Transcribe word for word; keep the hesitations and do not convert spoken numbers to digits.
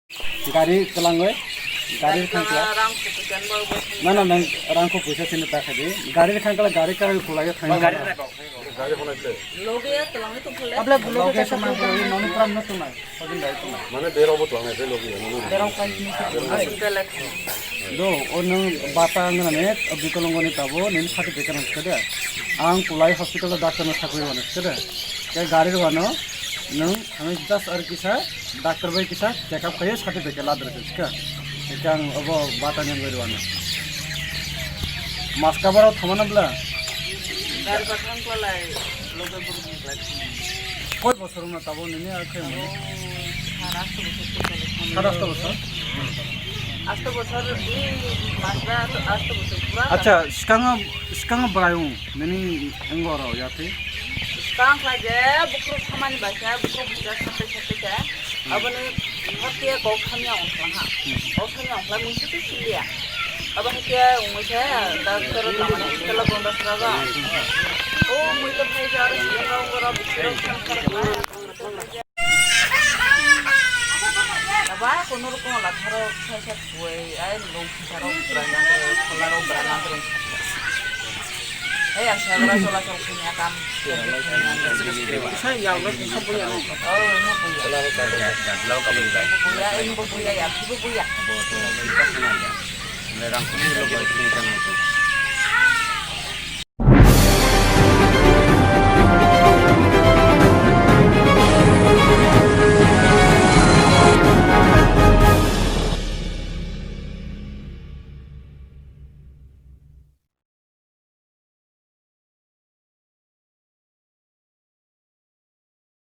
Gari kwlangwi, gari thangkla. Rang kukujan bo bo. Na, na, nang rang ko puisa sini ta khadi. Gari thangkla, gari ka kulai thang. Gari na. Loge ya twlangwi tongkhole. Abla loge sama bro, noni pram na tunai. Pagin dai tunai. Mane berok bo twlangnai, loge ya, noni. Berok kai ni. Do, o nang bata nganane, bikolongoni tabo, nini sati bekar nang kede. Ang kulai hospital doctor na sakwi wane kede. Ke gari wano, nang, ang just ar kisa, doctor bai kisa check up khaye certificate ladar ke chika. Ekang obo bata nyang gari wana. Maska baro thamana bla. Gari ba thang kwlai, loge buru ni kwlai. Koi bosor na tabo nini akhai mani? Sara asto bosor. Sara asto bosor? Asto bosor ni maska asto bosor pura. Acha, skanga, skanga brayung nini engoro yati? Skang kha je bukruk samani bai khe bukruk buja sapai sapai khe. Aboni hatiya kok hamya ongkha ha. Kok hamya ongkha mui situ silia. Abo hatiya ongoi khe doctor tamani kela gonda sraga. O mui to phai jar siya kok ora bukruk sampai. Aba kono rokom la tharo sai sai. Wei, ai, nung tharo bra nang, thola ro bra nang. Ai, ang sagra sola sol punya kam. Sai yang ro kisa punya no. Oh, no punya. Punya, ini punya ya, ini punya.